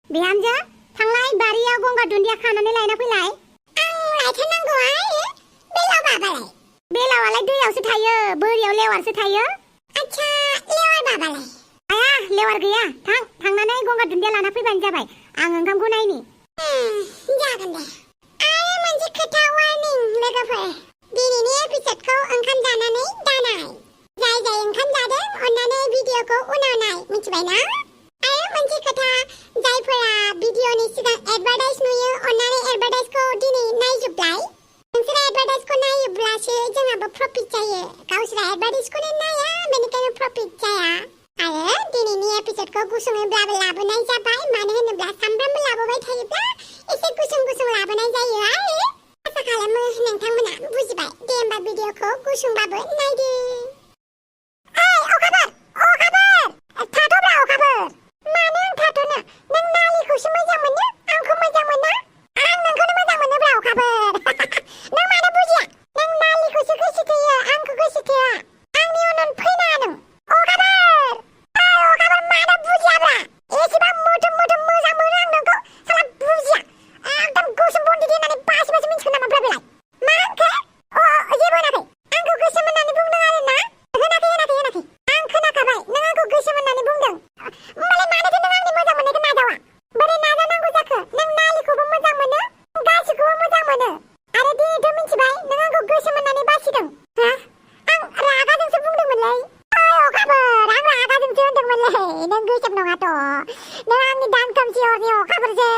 बिहामजो थांलाय बारियाव गंगार दुन्दिया खानानै लायना फैलाय। आं लायथारनांगौहाय। बेलाव बाबालाय? बेलावालाय दैयावसो थायो, बोरियाव लेवारसो थायो। आच्छा, लेवार बाबालाय? आया, लेवार गैया। थांनानै गंगार दुन्दिया लाना फैबानो जाबाय। आं ओंखामखौ नायनि। जागोन दे। आरो मोनसे खोथा वार्निं लोगोफोर। दिनैनि एपिसडखौ ओंखाम जानानै दानाय। जाय ओंखाम जादों अन्नानै भिडिअखौ उनाव नाय, मिथिबाय ना? आरो मोनसे खोथा, जायफोरा भिडिअनि सिगां एडभार्टाइज नुयो अन्नानै एडभार्टाइजखौ दिनै नायजोबलाय। नोंसोर एडभार्टाइजखौ नायोब्लासो जोंहाबो प्रफिट जायो। गावसोरा एडभार्टाइजखौनो नाया, बेनिखायनो प्रफिट जाया। आरो दिनैनि एपिसडखौ गुसुङैब्लाबो लाबोनाय जाबाय, मानो होनोब्ला सामफ्रामबो लाबोबाय थायोब्ला एसे गुसुं लाबोनाय जायो आरो आसा खालामो नोंथांमोना बुजिबाय। दे होमबा भिडिअखौ गुसुंबाबो नायदो। अखाफोर थाथ'ब्रा अखाफोर। मानो आं थाथ'नो? नों नालिखौसो मोजां मोनो, आंखौ मोजां मोना? आं नोंखौनो मोजां मोनोब्रा अखाफोर। नों मानो बुजिया? नों नालिखौसो गोसो थोयो, आंखौ गोसो थोआ। आंनि उन फैनाङा नों। अखाफोर मानो बुजियाब्रा? एसेबां मोदोम मोजां मोनो आं नोंखौ, साला बुजिया। एकदम गोसोम बन्दी देनानै बासो मिन्थिगोन नामा ब्रा बेलाय? मा होनखो? जेबो होनाखै। आंखौ गोसोम होननानै बुंदों आरो ना? होनाखै। आं खोनाखाबाय, नों आंखौ गोसोम होननानै बुंदों। होमबालाय मानोथो नों आंनि मोजां मोननायखौ नाजावा? बोरै नाजानांगौ जाखो? नों नालिखौबो मोजां मोनो, गासिखौबो मोजां मोनो। आरो दिनैथ' मिथिबाय नों आंखौ गोसोम होननानै बासिदों। हा? आं रागाजोंसो बुंदोंमोनलै। अखाफोर, आं रागाजोंसो होनदोंमोनलै। नों गोसोम नङाथ'। नों आंनि दान खोमसि हरनि अखाफोरसो।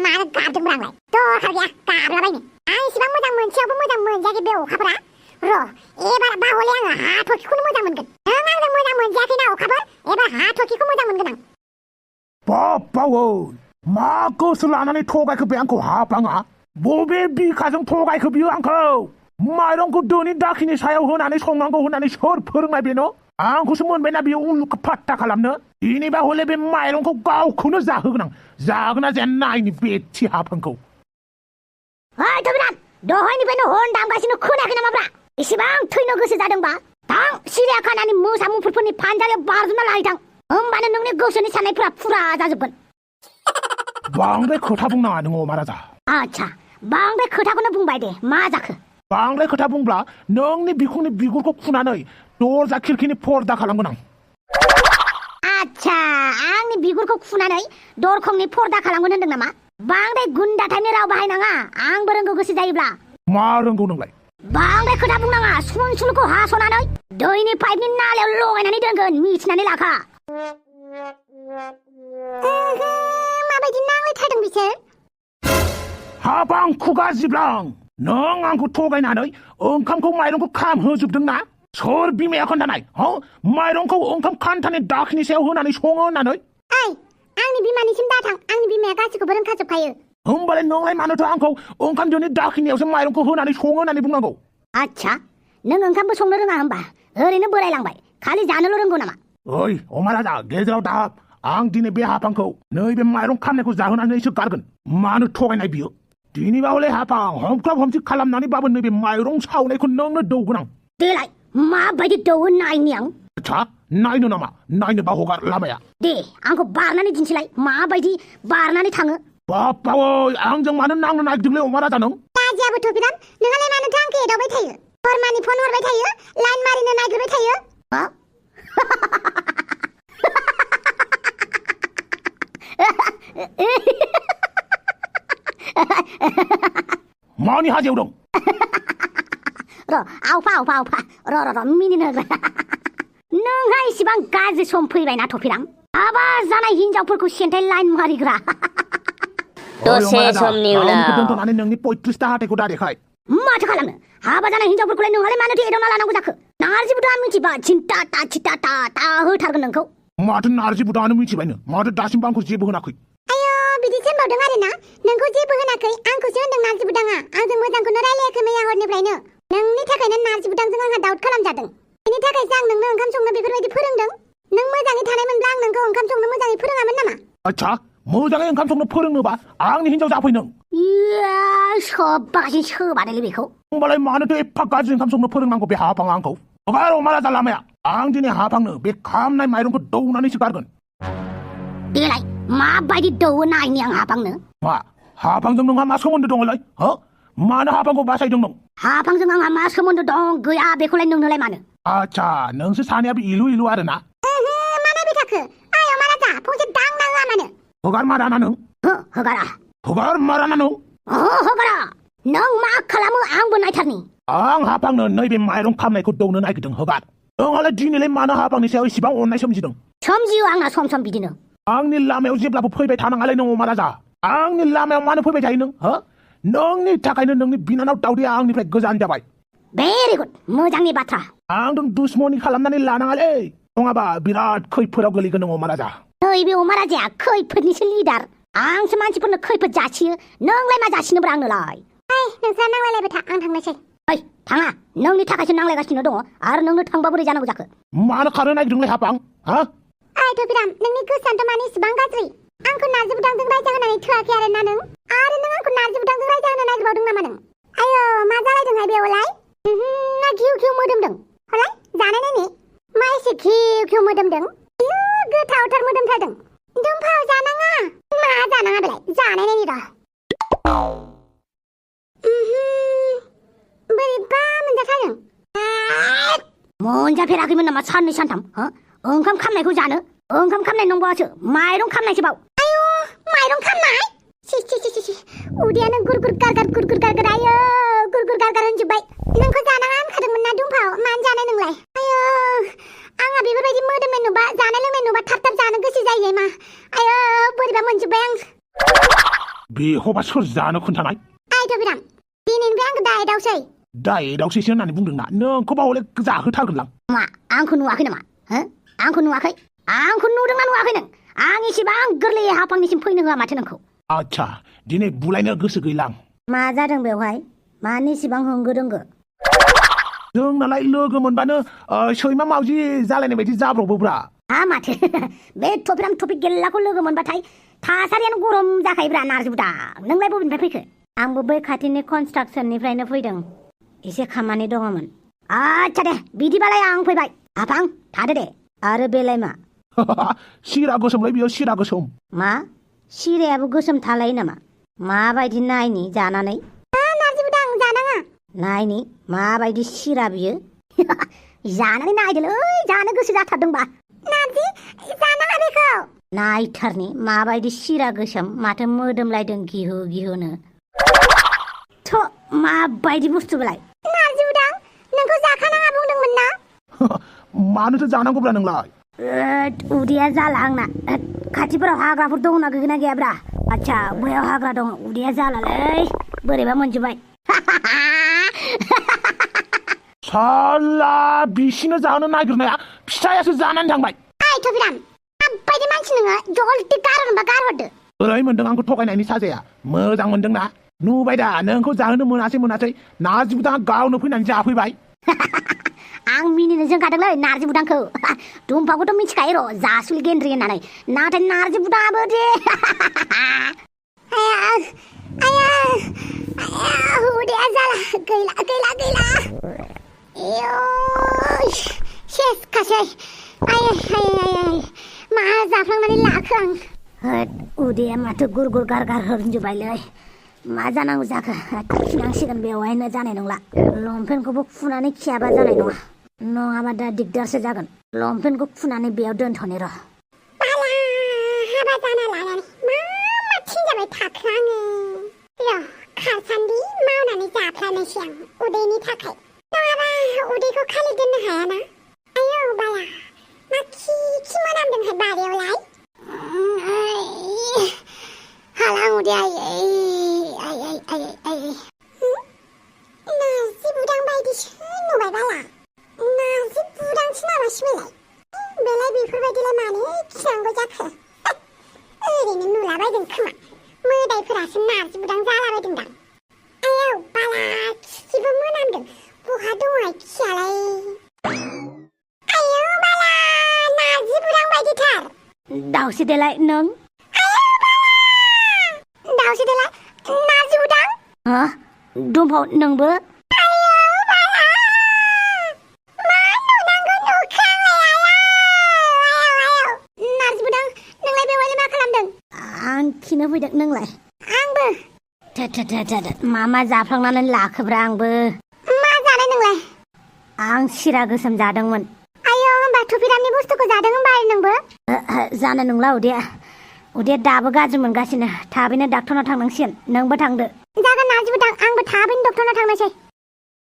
मानो गाबदोंब्रा आंलाय? दरखार गैया गाबलाबायनो। आं इसेबां मोजां मोनसेयावबो मोजां मोनजायाखै बे अखाफोरा। एबार बाहले आङो हाथरखिखौनो मोजां मोनगोन। नों आंजों मोजां मोनजायाखैना अखाफोर? एबार हाथरखिखौ मोजां मोनगोन आं। बावो मा गोसो लानानै थगायखो बे आंखौ हाफाङा? बबे बिखाजों थगायखो बियो आंखौ? माइरंखौ दोनि दाखिनि सायाव होनानै संनांगौ होननानै सोर फोरोंनाय बेनो? आंखौसो मोनबायना बियो उल्लुखौ फात्ता खालामनो। दिनैबा हले बे माइरंखौ गावखौनो जाहोगोन आं। जागोना जाया नायनि बेथि हाफांखौ। दहायनिफ्रायनो हर्न दामगासिनो खोनायाखै नामाब्रा? एसेबां थैनो गोसो जादोंबा थां सिरियाखानानि मोसा मुफुरफोरनि फानजारियाव बारजुमना लाहैथां। होमबानो नोंनि गोसोनि साननायफोरा फुरा जाजोबगोन। बांद्राय खोथा बुंनाङा नोङो महाराजा। आच्छा, बांद्राय खोथाखौनो बुंबाय दे। मा जाखो? बांद्राय खोथा बुंब्ला नोंनि बिखुंनि बिगुरखौ खुनानै दरजा खिरखिनि पर्दा खालामगोन आं। आच्छा, आंनि बिगुरखौ खुनानै दरखंनि पर्दा खालामगोन होनदों नामा? बांद्राय गुन्दा टाइपनि राव बाहायनाङा। आंबो रोंगौ गोसो जायोब्ला। मा रोंगौ नोंलाय? बांद्राय खोथा बुंनाङा। सुलखौ हास'नानै दैनि पाइपनि नालायाव लगायनानै दोनगोन, मिथिनानै लाखा। माबायदि नांलायथारदों बिसोर? हाबां खुगा जिब्लां, नों आंखौ थगायनानै ओंखामखौ माइरंखौ खामहोजोबदों ना? सोर बिमाया खोन्थानाय? माइरंखौ ओंखाम खान्थानि दाखिनि सायाव होनानै सङो होननानै? आंनि बिमानिसिम दाथां। आंनि बिमाया गासिखौबो रोंखाजोबखायो। होमबालाय नोंलाय मानोथो आंखौ ओंखाम दोनि दाखिनियावसो माइरंखौ होनानै सङो होननानै बुंनांगौ? आच्छा, नों ओंखामबो संनो रोङा होमबा? ओरैनो बोरायलांबाय, खालि जानोल' रोंगौ नामा? ओइ अमाराजा, गेजेराव दाहाब। आं दिनै बे हाफांखौ नैबे माइरं खामनायखौ जाहोनानैसो गारगोन। मानो थगायनाय बियो? दिनैबा हले हाफां हमख्लाब हमसि खालामनानैबाबो नैबे माइरं सावनायखौ नोंनो दौगोन आं। देलाय माबायदि दौवो नायनि आं। आच्छा, नायनो नामा? नायनोबा हगार लामाया। दे आंखौ बारनानै दिन्थिलाय, माबायदि बारनानै थाङो। बावै आंजों मानो नांनो नागिरदोंलै अमाराजा नों? लाजियाबो थ'बिराद। नोंहालाय मानोथो आंखौ एदावबाय थायो? बोरमानि फन हरबाय थायो, लाइन मारिनो नागिरबाय थायो। मानि हाजोआव दं? आवफा र' मिनिनो होग्रा। नोंहा इसिबां गाज्रि सम फैबायना थफिरां। हाबा जानाय हिनजावफोरखौ सेन्थाय लाइन मारिग्रा। दसे समनि उनाव दोनथ'नानै नोंनि 35टा हाथायखौ दा देखाय। माथो खालामनो? हाबा जानाय हिनजावफोरखौलाय नोंहालाय मानोथो एदावना लानांगौ जाखो? नारजि बुदा मिथिबा चिन्ता ता होथारगोन नोंखौ। माथो नारजि बुदानो मिथिबायनो? माथो दासिमबो आंखौ जेबो होनाखै? बिदिसो होनबावदों आरो ना? नोंखौ जेबो होनाखै, आंखौसो होनदों नारजि बुदाङा। आंजों मोजांखौनो रायलायाखै मैया हरनिफ्रायनो। नोंनि थाखायनो नारजि बुदांजों आंहा दाउट खालामजादों। बेनि थाखायसो आं नोंनो ओंखाम संनो बेफोरबायदि फोरोंदों। नों मोजाङै थानायमोनब्ला आं नोंखौ ओंखाम संनो मोजाङै फोरोङामोन नामा? आच्छा, मोजाङै ओंखाम संनो फोरोंनोबा आंनि हिनजाव जाफै नों। सोबागासिनो सोबादैलै बेखौ। होमबालाय मानोथो एफा गाज्रि ओंखाम संनो फोरोंनांगौ बे हाफाङा आंखौ? हगार अमाराजा लामाया। आं दिनै हाफांनो बे खामनाय माइरंखौ दौनानैसो गारगोन। देलाय माबायदि दौवो नायनि आं हाफांनो मा हाफांजों नोंहा मा सोमोन्दो दङलै हो मानो हाफांखौ बासायदों नों हाफांजों आंहा मा सोमोन्दो दं गैया बेखौलाय नोंनोलाय मानो आच्छा नोंसोर सानैयाबो इलु इलु आरोना मानो बिथाखो आयो माराजा फंसे दांनाङा मानो हगार माराना नों हगारा हगार माराना नों हगारा नों मा खालामो आंबो नायथारनि आं हाफांनो नैबे माइरं खामनायखौ दौनो नागिरदों हगार नोंहालाय दिनैलाय मानो हाफांनि सायाव इसिबां अननाय सोमजिदों सोमजियो आंना सम सम बिदिनो आंनि लामायाव जेब्लाबो फैबाय थानाङालै नों अमा राजा आंनि लामायाव मानो फैबाय थायो नों हो नोंनि थाखायनो नोंनि बिनानाव दावदैया आंनिफ्राय गोजान जाबाय भेरि गुड मोजांनि बाथ्रा आं नों दुश्मनि खालामनानै लानाङालै नङाबा बिराद खैफोदाव गोलैगोन नों अमा राजा नैबे अमा राजाया खैफोदनिसो लिडार आंसो मानसिफोरनो खैफोद जासियो नोंलाय मा जासिनोब्रा आंनोलाय नोंस्रा नांलायलायबाय था आं थांनोसै ओइ थाङा नोंनि थाखायसो नांलायगासिनो दङ आरो नोंनो थांबा बोरै जानांगौ जाखो मानो खारनो नागिरदोंलै हाफां हा ओइ थफिराम नोंनि गोसोआनोथ' मानो इसिबां गाज्रि आंखौ नारजि बुदांजों रायजा होनानै थोआखै आरोना नों आंखौ नारजि बुदांजों रायजा होनो नागिरबावदों नामा नों आयो मा जालायदोंहाय बेवलाय ना घिउ घिउ मोदोमदों हलाय जानाय नायनि मा एसे घिउ घिउ मोदोमदों इयो गोथावथार मोदोमथारदों दुमफाव जानाङा मा जानाङा बेलाय जानाय नायनि र' बोरैबा मोनजाथारदों मोनजाफेराखैमोन नामा साननै सानथाम ओंखाम खामनायखौ जानो ओंखाम खामनाय नंबावासो माइरं खामनायसो बाव आयु माइरं खामनाय उदैयानो गुरगुर गारगार आयो गुरगुर गारगार होनजोब्बाय नोंखौ जानाङा होनखादोंमोन ना दुमफाव मानो जानाय नोंलाय आयो आंहा बेफोरबायदि मोदोमनाय नुबा जानाय लोंनाय नुबा थाब थाब जानो गोसो जायो मा आयो बोरैबा मोनजोब्बाय आं बेखौबा सोर जानो खोन्थानाय आइ थबिराम दिनैनिफ्राय आंखौ दायदावसै दायदावसैसो होननानै बुंदोंना नोंखौबा हले जाहोथारगोनलां मा आंखौ नुवाखै नामा आंखौ नुवाखै आंखौ नुदोंना नुवाखै नों आं एसेबां गोरलैयै हाफांनिसिम फैनो होआ माथो नोंखौ आच्छा दिनै बुलायनो गोसो गैलां मा जादों बेवहाय मानो इसिबां होंगो दोंगो जोंनालाय लोगो मोनबानो सैमा मावजि जालायनाय बायदि जाब्रबोब्रा माथो बे थफिराम थफि गेल्लाखौ लोगो मोनबाथाय थासारियानो गरम जाखायोब्रा नारजि बुदां नोंलाय बबेनिफ्राय फैखो आंबो बै खाथिनि कनस्ट्राक्सननिफ्रायनो फैदों एसे खामानि दङमोन आच्छा दे बिदिबालाय आं फैबाय हाफां थादो दे आरो बेलाय मा सिरा गोसोमलाय बियो सिरा गोसोम मा सिरायाबो गोसोम थालायो नामा माबायदि नायनि जानानै नारजि बुदां जानाङा नायनि माबायदि सिरा बियो जानानै नायदोलै जानो गोसो जाथारदोंबा नारजि जानाङा बेखौ नायथारनि माबायदि सिरा गोसोम माथो मोदोमलायदों गिहु गिहुनो थ' माबायदि बुस्थु बेलाय नारजि बुदां नोंखौ जाखानाङा बुंदोंमोन ना मानोथो जानांगौब्रा नोंलाय उदैया जाला आंना खाथिफोराव हाग्राफोर दंना गैगोना गैयाब्रा आच्छा बैयाव हाग्रा दं उदैया जालालै बोरैबा मोनजोब्बाय साला बिसिनो जानो नागिरनाया फिसायासो जानानै थांबाय ओइ थफिराम माबायदि मानसि नोङो जलदि गारहरनोबा गारहरदो ओरै मोनदों आंखौ थगायनायनि साजाया मोजां मोनदोंना नुबाय दा नोंखौ जाहोनो मोनासै नारजि बुदाङा गावनो फैनानै जाफैबाय आं मिनिनो जोंखादोंलै नारजि बुदांखौ दुमफाखौथ' मिथिखायो र' जासुलि गेन्द्रि होननानै नाथाय नारजि बुदाङाबो दे उदैया जाला गैला सेसखासै मा जाफ्लांनानै लाखो आं उदैया माथो गुरगुर गारगार होनजोब्बायलै मा जानांगौ जाखो खिनांसिगोन बेवहायनो जानाय नंला लंपेन्टखौबो खुनानै खियाबा जानाय नङा नङाबा दा दिगदारसो जागोन लंपेन्टखौ खुनानै बेयाव दोनथ'नि र' हाबा जाना लानानै मा थिनजाबाय थाखो आङो र' खारसान्दि मावनानै जाफ्लानोसै आं उदैनि थाखाय नङाबा उदैखौ खालि दोननो हायाना आयौ बाला मा खि मोनामदोंहाय बारियावलाय हाला उदैया नारजि बुदां बायदिसो नुबाय बाला नारजि बुदांसो नामासो बेलाय बेफोरबायदिलाय मानो खिनांगौ जाखो ओरैनो नुलाबायदों खोमा मोदायफोरासो नारजि बुदां जालाबायदोंदां आयौ बाला खिबो मोनामदों बहा दङ खियालाय आयौ बाला नारजि बुदां बायदिथार दाउसो देलाय नों दाउसो देलाय नारजि बुदां दुमफाव नोंबो नारजि बुदां नोंलाय बेवहायलाय मा खालामदों खिनो फैदों नोंलाय आंबो मा जाफ्लांनानै लाखोब्रा आंबो मा जानाय नोंलाय आं सिरा गोसोम जादोंमोन आयो होमबा थुफिरामनि बुस्थुखौ जादों होमबा नोंबो जानो नंला उदैया दाबो गाज्रि मोनगासिनो थाबैनो डाक्टरनाव थांनांसिगोन नोंबो थांदो जागोन नाजिबो थां आंबो थाबैनो डक्टरनाव थांनोसै